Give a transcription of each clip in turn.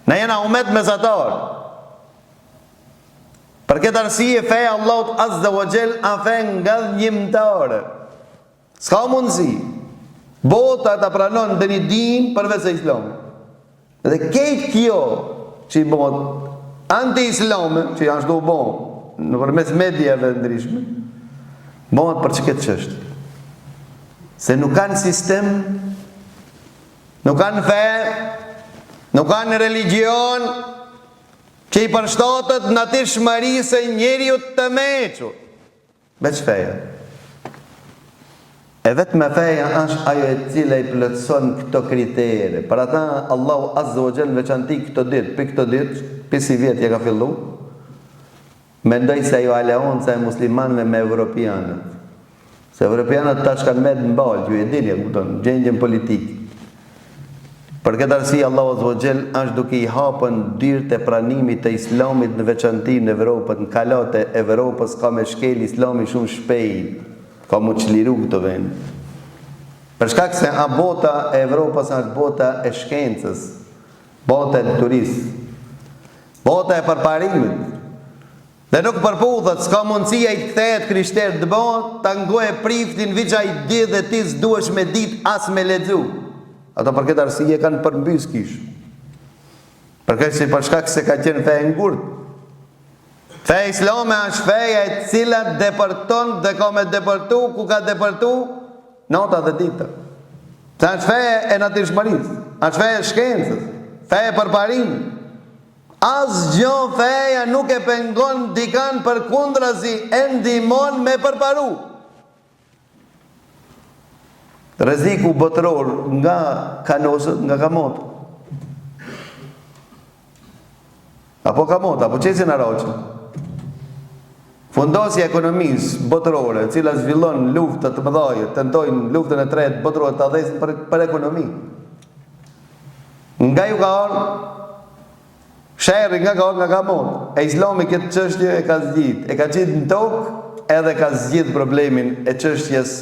Na jena umet mesatar. Për këtë arsye feja e Allahut Azza wa Jell a fe ngadhnjimtare. S'ka mundësi bota ta pranon ndonjë din përveç se Islamit. Dhe kejt kjo që i bëhet anti-islame, që janë shtu bo nëpërmes mediave të ndryshme, bëhet për qëkëtë çështje. Se nuk kanë sistem, nuk kanë fe, nuk kanë religjion, që i përshtatet natyrshmërisë së njeriut të meçur. Veç feja. E vetme feja është ajo e cila i plotëson këto kritere. Për ata Allahu Azza wa Jall në veçanti këto ditë, pi këto ditë, pi sivjet ja ka fillu, mendoj se ajo aleanca e muslimanëve me evropianët. Se evropianët tash kanë met në baltë, ju e dini, e kupton, gjendjen politike. Për këtë arsye Allahu azza wa jall është duke i hapën dyert e pranimit të Islamit në veçanti në Evropë, në kalat e Evropës ka me shkel Islami shumë shpejt, ka mu çliru këto vende. Për shkak se a bota e Evropës është bota e shkencës, bota e diturisë, bota e përparimit. Dhe nuk përputhet, s'ka mundësi ai të kthehet krishter të bëhet, ta ngojë priftin veç ai di dhe ti s'duhesh me dit as me lexu. Ato për këtë arsye kanë përmbys kishën. Për këtë si për shkak se ka qenë fe e ngurtë. Feja islame është feja e cila depërton dhe ka me depërtu ku ka depërtu nata dhe dita. Se është feja e natyrshmërisë, është feja e shkencës, feja e përparimit. Asgjë feja nuk e pengon dikan përkundrazi e ndihmon me përparu. Rreziku botëror nga kanoset, nga kamota. Apo kamota, apo qesin araqën. Fundosja e ekonomisë botërore, e cila zhvillon lufta të mëdha, tentojnë luftën e tretë botërore ta ndezin për, për ekonomi. Nga ju ka ardhë? Sherri nga ka ardhë nga kamota. E islami këtë çështje e ka zgjidh. E ka qitë në tokë edhe ka zgjidh problemin e çështjes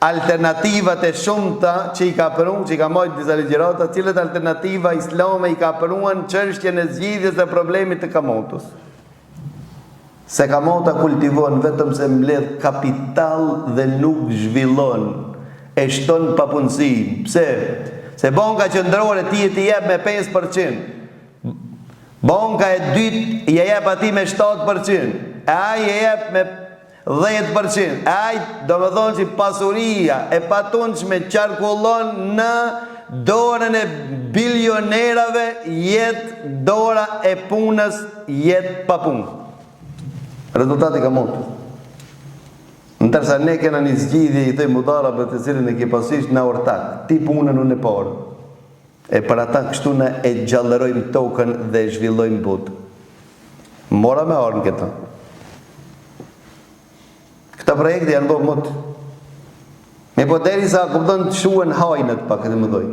alternativat e shumta që i ka pru, që i ka majtë disa ligjërata, cilat alternativa islame i ka pruan çështjen e zgjidhjes e problemit të kamotës. Se kamota kultivon vetëm se mbledh kapital dhe nuk zhvillon, e shton papunësinë. Pse? Se banka qendrore ti e t'i jep me 5%. Banka e dytë ja jep atij me 7%. E ai e jep me 10%. E ai, domethonë që pasuria e patundshme qarkullon në dorën e bilionerave jet dora e punës jet pa punë. Rezultati kamotë. Ndërsa ne kena një zgjidhje i thojmë mudarabe të cilën e ke pasisht na ortak, ti punën unë paret. E për ata kështu na e gjallërojmë tokën dhe e zhvillojmë botën. Mora me armë këta. Këta projekte janë bo mot. Mirëpo derisa kupton të shuhen hajnët pak e të mëdhoj.